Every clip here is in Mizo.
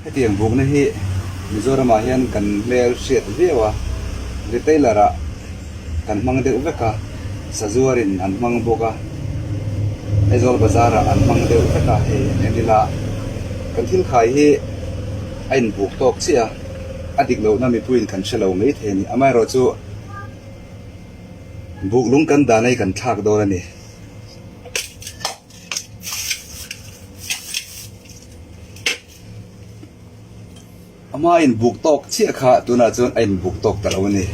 Hetiang bukna hi Mizoramah hian kan hmel hriat viau a, retailer ah kan hmang deuh vek a, sazuarin an hmang bawk a, Aizawl bazar ah an hmang deuh vek a, hei an en ila kan thil khai hi a inbuk tawk chiah a, a dik lohna mipuiin kan hre lo mai thei a ni. Amaherawhchu buk lung kan dan a hi kan thlak dawn a ni. A hma inbuk tawk chiah kha tunah chuan a inbuk tawk ta lo a ni.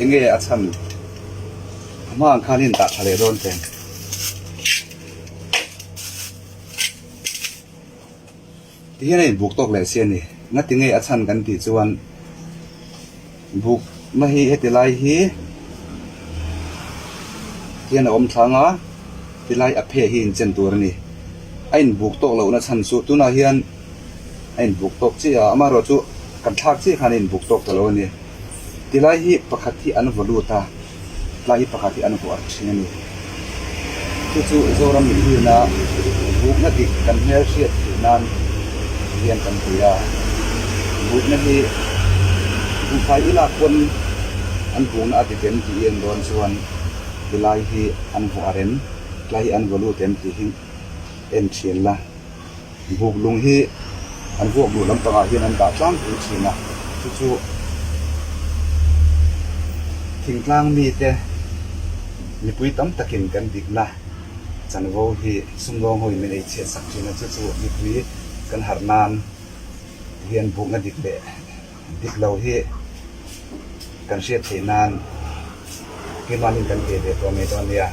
Enge a chhan? A hma ang khan in dah tha leh dawn teng. Ti hian a inbuk tawk leh si a ni. Ngati nge a chhan kan tih chuan bukna hi heti lai hi hian a awm thlang a, ti lai a phe hi inchen tur a ni. A inbuk tawk lohna chhan chu tunah hian a inbuk tawk chiah a, amaherawhchu kan thlak chiah khan a inbuk tawk ta lo a ni. Ti lai hi pakhat hi an vaw lut a. Tlai hi pakhat hi an vuah thin a ni. Chu chu Zoram mihlina bukna dik kan hmel hriat theih nan hian kan ti a. Bukna hi buhfai i lak pawn an bukna a dik em tih i en dawn chuan tilai hi an vuah rem, tlai hi an vaw lut em tih hi en thin la. Buk lung hi an vuak luh lampangah hian an dah tlangpui thin a, chu chu thingtlang mite mipui tam takin kan dikna chanvo hi sumdawng hoin min ei chhiat sak thin a, chu chu mipui kan harh nan hian bukna dik leh dik lo hi kan hriat theih nan keimahni kan pe ve tawh mai dawn nia.